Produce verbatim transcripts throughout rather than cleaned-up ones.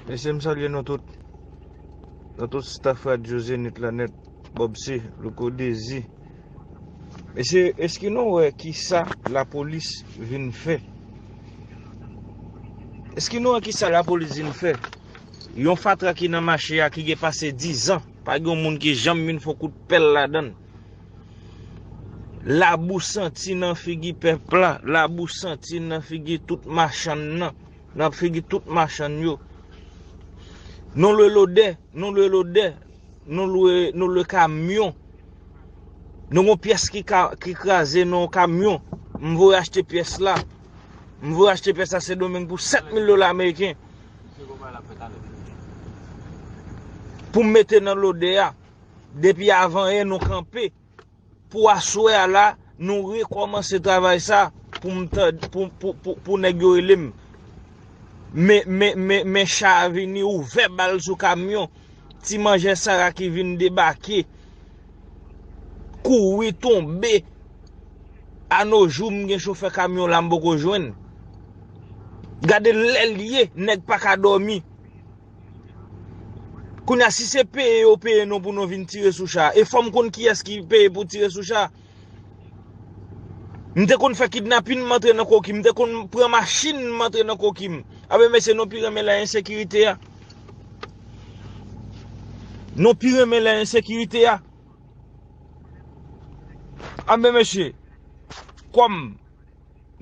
Mesye, m salye nou tout. Nan tout staff Radyo Zenith la nèt, Bob C, Louko Dezi. Mesye, èske nou wè kisa lapolis vin fè? Èske nou wè kisa lapolis vin fè? Yon fatra ki nan mache a ki gen pase dizan, pa gen yon moun ki janm vin fè yon kout pèl ladan l. Labou santi nan figi pèp la, labou santi nan figi tout machann nan, nan figi tout machann yo. Nou lwe lodè, nou lwe lodè, nou lwe, nou lwe kamyon. Nou gon pyès ki ka, ki kraze nan yon kamyon. M voye achte pyès la. M voye achte pyès la Sendomeng pou sèt mil dola ameriken. Pou m mete nan lodè a. Depi avanyè nou kanpe. Pou aswè a la, nou rekòmanse travay sa pou m tan-, pou, pou, pou, pou nèg yo rele m. Men, men, men, men cha a vini, ouvè bal sou kamyon. Ti manjè Sara ki vin debake, kouri tonbe. A no jou, m gen chofè kamyon la, m poko jwenn. Gade lè l ye, nèg pa ka dòmi. Kounye a, si se peye yo peye nou pou nou vin tire sou cha, e fò m konn kiyès ki peye pou tire sou cha. M te konn fè kidnapin, m antre nan koki, m te konn pran machin, m antre nan koki m. Anben, mesye, nou pi renmen lè ensekirite a. Nou pi renmen lè ensekirite a. Anben, mesye, kòm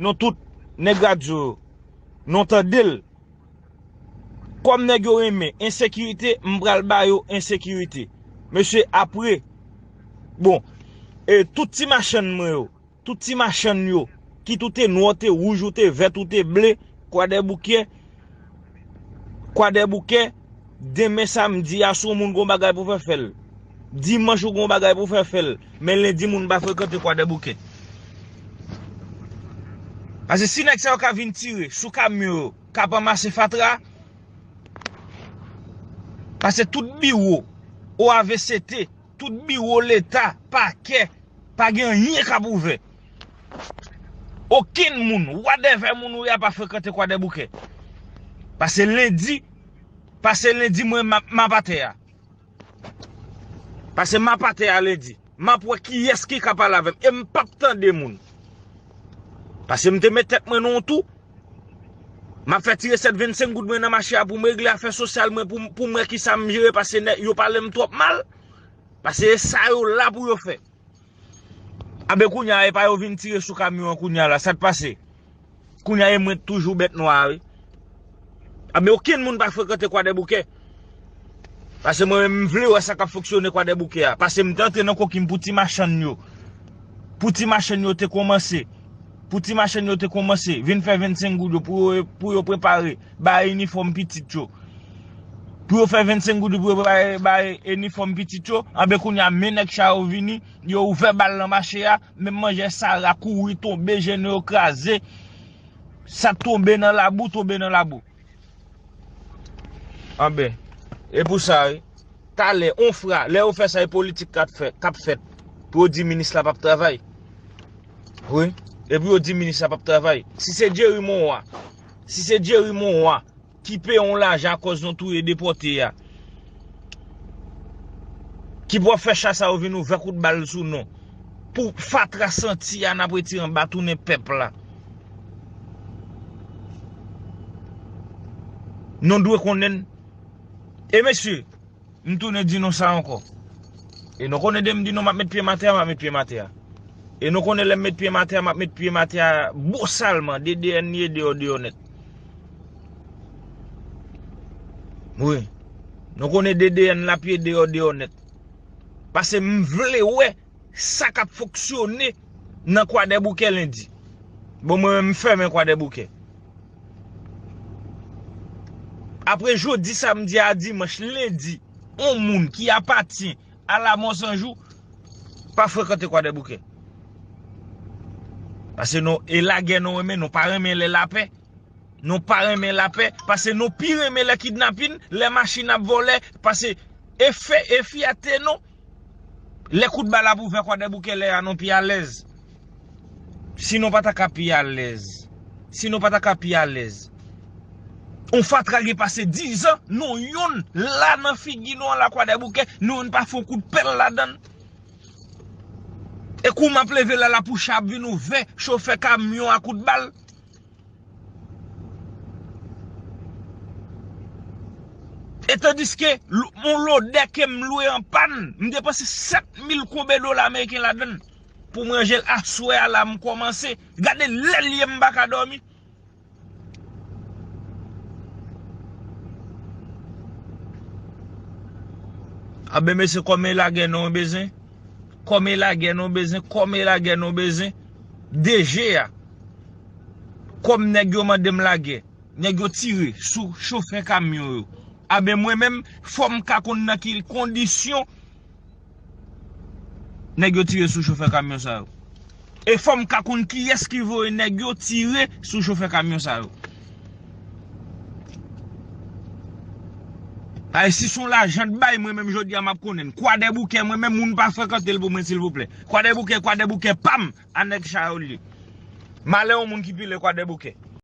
nou tout nèg radyo yo, nou tande l. Kòm nèg yo renmen ensekirite, m pral ba yo ensekirite. Mesye, apre, bon, e tout ti machann mwen yo, tout ti machann yo, kit ou te nwa, ou te wouj, ou te vèt, ou te ble, Kwadèboukè, Kwadèboukè, demen samdi a, si yon moun gon bagay pou fè, fè l. Dimanch ou gon bagay pou fè, fè l. Men lendi, moun pa frekante Kwadèboukè. Paske si nèg sa yo ka vin tire sou kamyon yo, k ap ranmase fatra, paske tout biwo O A V C T, tout biwo Leta, pakè, pa gen anyen k ap ouvè. Okenn moun, whatever moun ou ye a, pa frekante Kwadèboukè. Pase lendi, pase lendi, mwen, m ap, m ap atè a. Pase m ap atè a lendi. M ap wè kiyès ki ka pale avè m. E m p ap tande moun. Pase m te met tèt mwen nan yon tou. M ap fè ti resèt vennsenk goud mwen nan mache a pou m regle afè sosyal mwen, pou, pou m wè kisa m jere, pase nèg yo pale m twòp mal. Pase e sa yo la pou yo fè. Anben kounye a, e pa yo vin tire sou kamyon an kounye a la, sa t pase? Kounye a, e mwen t toujou bèt nwa a, wi. Anben okenn moun pa frekante Kwadèboukè. Pase mwen menm, m vle wè sa k ap fonksyone Kwadèboukè a. Pase m te antre nan koki m pou ti machann yo. Pou ti machann yo te kòmanse. Pou ti machann yo te kòmanse. Vin fè vennsenk goud yo pou yo, pou yo prepare. Bay inifòm pitit yo. Pou yo fè vennsenk goud pou yo bay, bay inifòm pitit yo. Anben kounye a, men nèg sa yo vini, yo ouvè bal nan mache a, men manjè Sara kouri, tonbe, jenou yo kraze. Sa tonbe nan labou, tonbe nan labou. Anben, e pou sa, wi. Talè, on fra, lè yo fè sa, e politik k ap fè, k ap fèt. Pou yo di minis la p ap travay. Wi. E pou yo di minis la p ap travay. Si se Jerry Monroy, si se Jerry Monroy, ki peye yon lajan akòz nou touye depòte a, ki pou ap fè cha sa yo vin ouvè kout bal sou nou, pou fatra santi a n ap retire anba tounen pèp la. Nou dwe konnen n. E mesye, m tounen di nou sa ankò. E nou konnen de m di nou m ap met pye m atè a, m ap met pye m atè a. E nou konnen lè m met pye m atè a, m ap met pye m atè a bosalman, D D N li ye deyò, deyò nèt. Wi. Nou konnen D D N l ap ye deyò, deyò nèt. Pase m vle wè sa k ap fonksyone nan Kwadèboukè lendi. Bon, mwen menm, m fèmen Kwadèboukè. Apre jodi, samdi a dimanch, lendi, yon moun ki apatyen a Lamò San Jou pa frekante Kwadèboukè. Pase nou, e lagè nou renmen, nou pa renmen lè lapè. Nou pa renmen lapè, pase nou pi renmen lè kidnapin, lè machin ap vòlè, pase e fè, e fyète nou. Lè kout bal ap ouvè Kwadèboukè, lè a nou pi alèz. Si nou pa ta ka pi alèz, si nou pa ta ka pi alèz, On fatra gen pase diz an, nou youn la nan figi nou an la Kwadèboukè, nou youn pa fè on kout pèl ladan l. E kou m ap leve la, la pou chap vin ouvè chofè kamyon a kout bal. E tandiske l- on lodè ke m lwe an pàn, m depanse sèt mil konbe dola ameriken ladan l pou m ranje l aswè a la m kòmanse. Gade lè l ye m pa ka dòmi. Anben mesye, kòm e lagè non bezwen. Kòm e lagè non bezwen. Kòm e lagè non bezwen. D G a. Kòm nèg yo mande m lagè. Nèg yo tire sou chofè kamyon yo. Anben mwen menm, fò m ka konn nan ki kondisyon nèg yo tire sou chofè kamyon sa yo. E fò m ka konn kiyès ki voye nèg yo tire sou chofè kamyon sa yo. Ay, si se yon lajan t bay, mwen menm jodi a m ap konnen l. Kwadèboukè, mwen menm moun pa frekante l pou mwen, silvouplè. Kwadèboukè, Kwadèboukè pa m, a nèg Chayòl li. Malè yon moun ki pile Kwadèboukè.